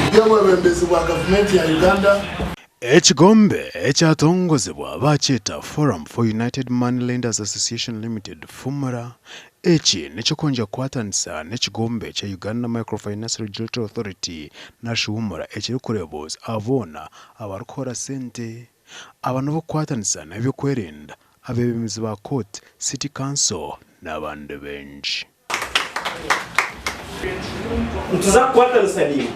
Eby'obwebembezi bwa gavumenti ya Uganda. Ekigombe ekyatongozibwa baakyeta Forum for United Money Lenders Association Limited, FUMRA. Eki n'eky'okwongyera kukwatanisa n'ekigombe ekya Uganda Microfinance Regulatory Authority narishi UMRA ekirikureebuuza abo boona abarikuhora sente. Aba n'ab'okukwatanisa n'eby'okwerinda, abeebembezi ba kooti, City Council n'abandi baingi. Nituza kukwatanisa naimwe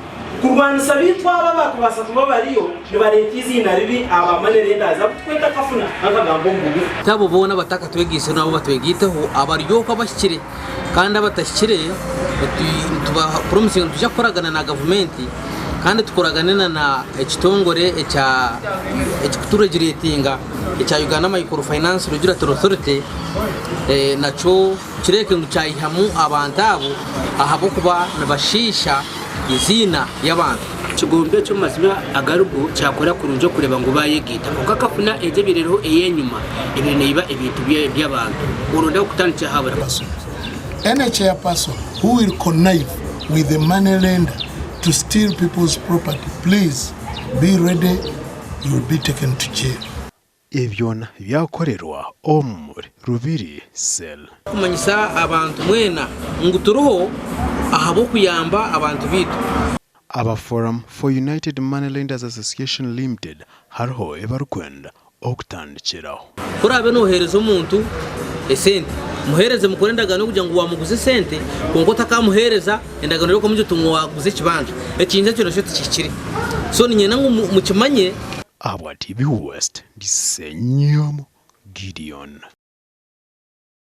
kurwanisa abaitu abo abakubaasa kuba bariyo nibareeta eiziina ribi aha ba money lenders abu tukweta kafuna nkagamba omu bugufu. Ti abo boona abatakatwegaitsire nabo batwegaiteho, abari okwo abahikire kandi abatahikire nitubapromisinga ngu nitwija kukoragana na gavumenti kandi tukoragane na ekitongore ekirikuturegiretinga ekya Uganda Microfinance Regulatory Authority nakyo Kireeke ngu kyayihamu abantu abo ahabw'okuba nibashiisha eiziina ry'abantu. Ekigombe ekyo omu mazima agarigo kyakora kurungi okureeba ngu bayegaita kwonka kafuna egyo ebaire eriho ey'enyima ebaire neyiba ebintu by'abantu orondaho kutandikira aha buri Any chairperson who will connive with a money lender to steal people's property please be ready you will be taken to jail. Ebi byona byakorerwa omuri Rubiri Cell. Kumanyisa abantu mwena ngu turiho ahabw'okuyamba abantu baitu. Aba Forum for United Money Lenders Association Limited hariho ebi barikwenda okutandikiraho. Ku oraabe nooheereza omuntu esente, muheereze mukore endagaano y'okugira ngu waamuguza esente kwonka otakamuheereza endagaano y'okumugira oti ngu waaguza ekibanja. Ekintu ekyo nakyo tikihikire. So niinyenda ngu mukimanye. Ahabwa TV West, ndi Ssenyomo Gideon.